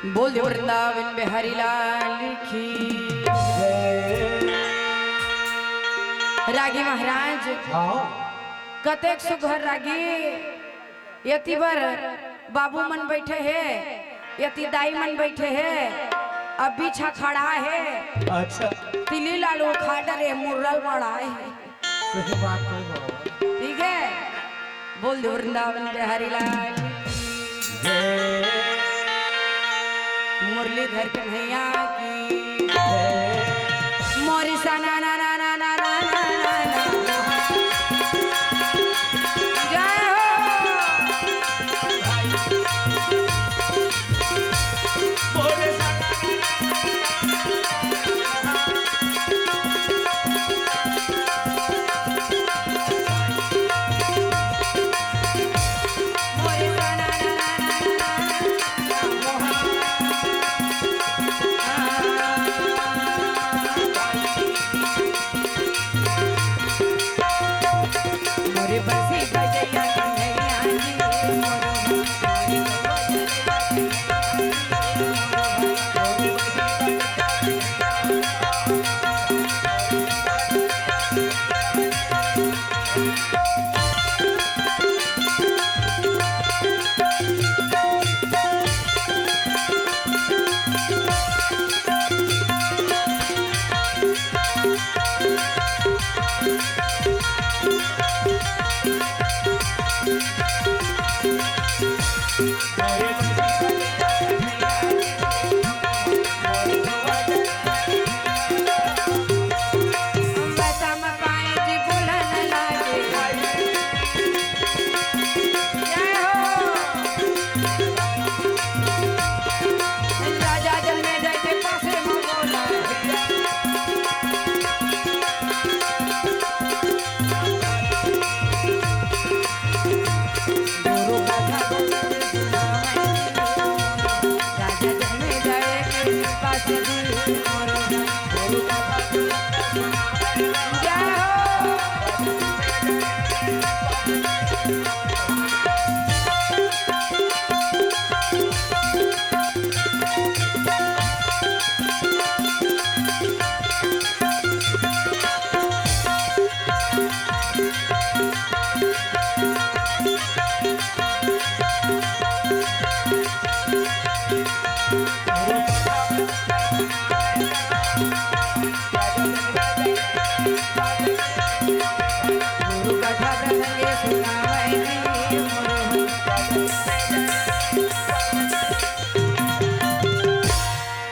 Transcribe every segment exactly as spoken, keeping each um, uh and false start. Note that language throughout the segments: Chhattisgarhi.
बोल दे वृंदावन बिहारी लाल की। रागी महाराज, हाँ। कतेक सुघर रागी। यति बर बाबू मन बैठे हे, यति दाई मन बैठे हे, अब बीच ह खड़ा हे। अच्छा। तिली लाल उखा डरे, मुर्रा ल मड़ाए हे। सही बात है बाबा। ठीक है, बोल दे वृंदावन बिहारी लाल। जय। मुरलीधर कन्हैया की। जय। मोरी सा ना ना ना ना ना ना ना ना ना। जय हो।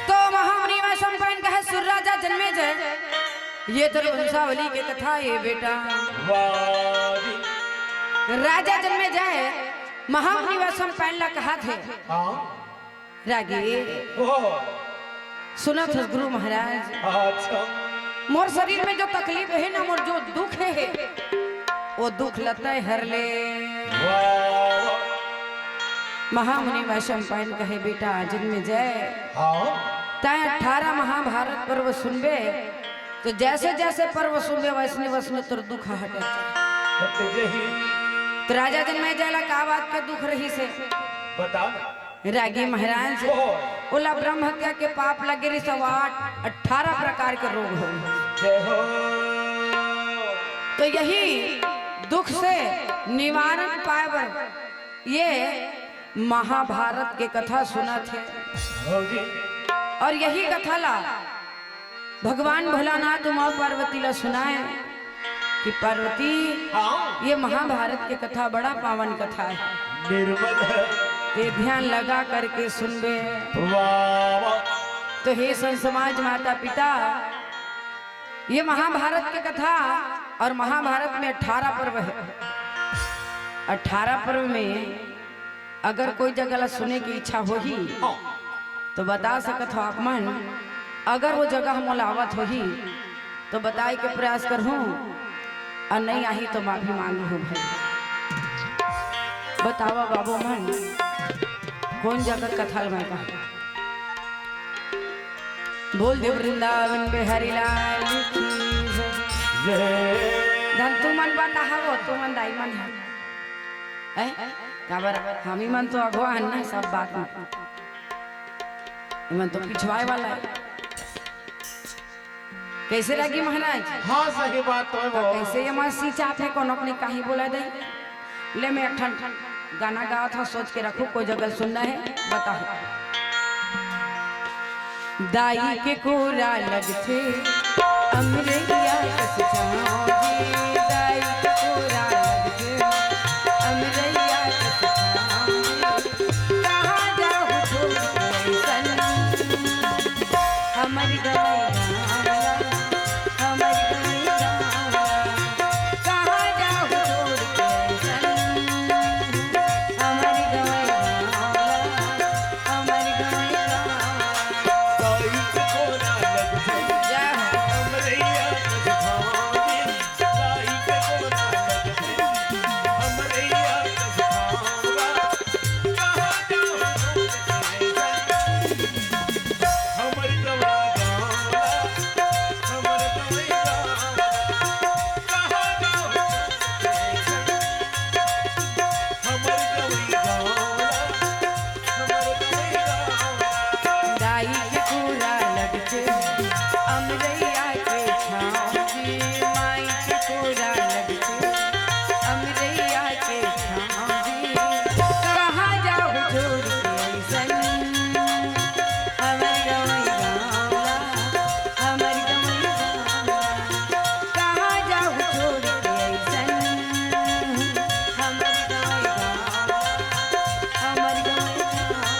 तो महामुनि वैशंपायन कहे, सुर राजा जन्मेजय, ये तो वंशावली के कथा हे बेटा। वाह जी। राजा जन्मेजय महामुनि वैशंपायन ला कहत हे। हाँ। रागी। ओह। सुनत हस गुरु महाराज। अच्छा। मोर शरीर में जो तकलीफ हे ना, मोर जो दुख हे, वो दुख ल तैं हर ले। वाह। महामुनि वैशंपायन कहे, बेटा जन्मेजय, हाँ। तैं अठारह महाभारत पर्व सुनबे, तो जैसे जैसे पर्व सुनबे, वैसने वैसने तोर दुख हटे। हट जही। तो राजा जन्मेजय ला का बात के दुख रहिस हे? बता ना। रागी महाराज, ओहो। ओला ब्रह्म हत्या के पाप लगे रहिस, अठारह प्रकार के रोग हो। जय हो। तो यही दुख से निवारण पाए बर ये महाभारत के कथा सुनत हे। हो जी। और यही कथा ला भगवान भोलानाथ उमा पार्वती ला सुनाए कि पार्वती, हाँ। ये महाभारत के कथा बड़ा पावन कथा हे। निर्मल हे। ये ध्यान लगा करके सुनबे। वाह, वाह। तो हे संत समाज, माता पिता, ये महाभारत के कथा, और महाभारत में अठारह पर्व हे। अठारह पर्व में अगर कोई जगह ला सुने के इच्छा होही, हाँ। तो बता सकत हो आप मन। अगर वो जगह मोला आवत होही, तो बताए के प्रयास करहूँ, और नहीं आही, तो माफी मांगहूँ भाई। बतावा बाबू मन, कौन जगह कथा ल मैं कहूँ? बोल दे वृंदावन बिहारी लाल की जय। जय। धन तुमन बताहा वो, तुमन दाई मन हे। हैं? काबर हमी मन तो अगुवा हन ना सब बात में। एमन तो पिछवाए वाला है। कैसे लगी महाराज? हाँ, सही बात तो है तो वो। कैसे ये मन सिंचात है, कोनो अपनी कहीं बोला दे। ले, मैं एक ठन गाना गावत हूँ, सोच के रखो, कोई जगह सुनना है, बताओ। दाई के कोरा लगथे अमरैया कस छाँव जी, दाई के कोरा लगथे अमरैया कस छाँव जी। कहाँ जाहू छोड़ के अइसन हमर गंवई गाँव ला, हमर गंवई गाँव ला। कहाँ जाहू छोड़ के अइसन हमर गंवई गाँव ला, हमर गंवई गाँव ला। जय हो। दाई के कोरा लगथे अमरैया के छाँव जी, माई के कोरा लगथे अमरैया के छाँव जी। कहाँ जाहू छोड़ के अइसन हमर गंवई गाँव ला, हमर गंवई गाँव ला। कहाँ जाहू छोड़ के अइसन हमर गंवई गाँव ला, हमर गंवई गाँव ला।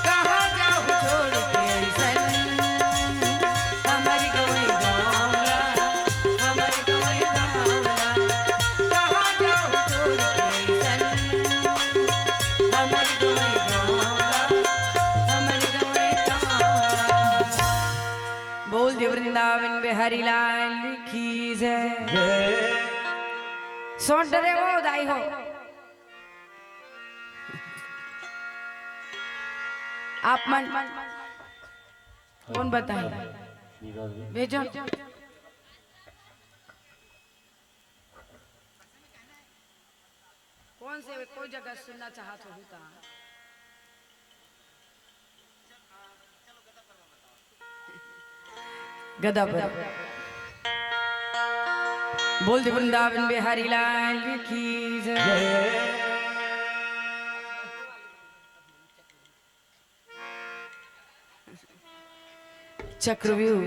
कहाँ जाहू छोड़ के अइसन हमर गंवई गाँव ला, हमर गंवई गाँव ला। कहाँ जाहू छोड़ के अइसन हमर गंवई गाँव ला, हमर गंवई गाँव ला। बोल दे वृंदावन बिहारी लाल की जय। जय। सोच डरे हो दाई हो। आप मन कौन बताए? भेजो। कौन से कोई जगह सुनना चाहत हो त? गदा पर। बोल दे वृंदावन बिहारी लाल की जय। चक्रव्यूह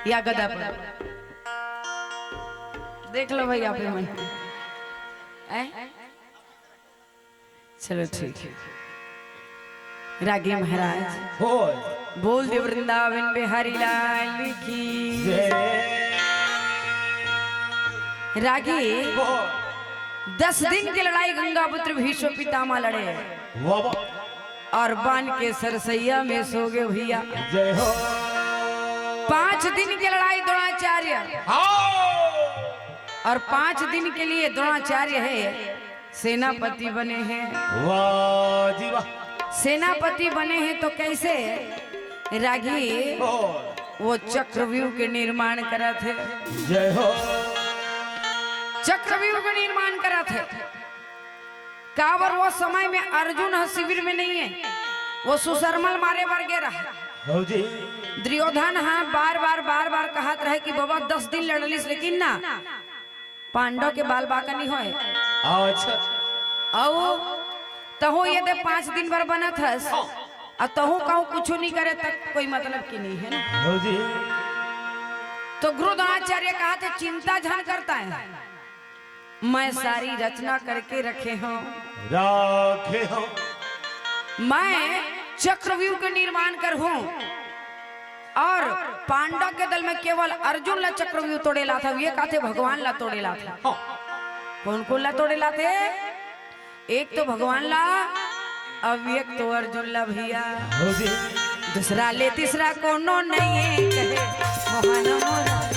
या गदा पर देख लो भैया, आप मन। हैं? चलो ठीक है। रागी महाराज। होय। बोल दे वृंदावन बिहारी लाल की। जय। रागी, होय। दस दिन के लड़ाई गंगा पुत्र भीष्म पितामह लड़े। वाह, वाह। और बान के सरसैया में सो गए भैया। जय हो। पाँच दिन के लड़ाई द्रोणाचार्य। हाँ। और पाँच दिन के लिए द्रोणाचार्य है सेनापति बने हैं। वाह जी वाह। सेनापति बने हैं तो कैसे रागी? ओ। वो चक्रव्यूह के निर्माण करत हे। जय हो। चक्रव्यूह के निर्माण करत हे। काबर वो समय में अर्जुन ह शिविर में नहीं है, वो सुशर्मा ल मारे बर गे रहा। हो जी। दुर्योधन ह बार बार, बार बार कहत रहे कि बाबा दस दिन लड़लिस, लेकिन ना, पांडव के बाल बाका नहीं होए। अच्छा। अउ तहूँ ये दे पाँच दिन बर बनत हस, हाँ। अउ तहूँ कहूँ कुछु नहीं करे, तक कोई मतलब की नहीं है ना। हो जी। तो गुरु द्रोणाचार्य कहा थे, चिंता झन करता है, मैं सारी रचना करके रखे हूँ। राखे हूँ। मैं चक्रव्यूह के निर्माण कर हूँ और पांडव के दल में केवल अर्जुन ला चक्रव्यूह तोड़े ला था, ये काथे भगवान ला तोड़े ला था। हाँ। कौन कौन ला तोड़े ला थे? एक तो भगवान ला, अब एक तो अर्जुन ला भैया। हो जी। दूसरा ले तीसरा कोनो नहीं है, कहे मोहन मोरा।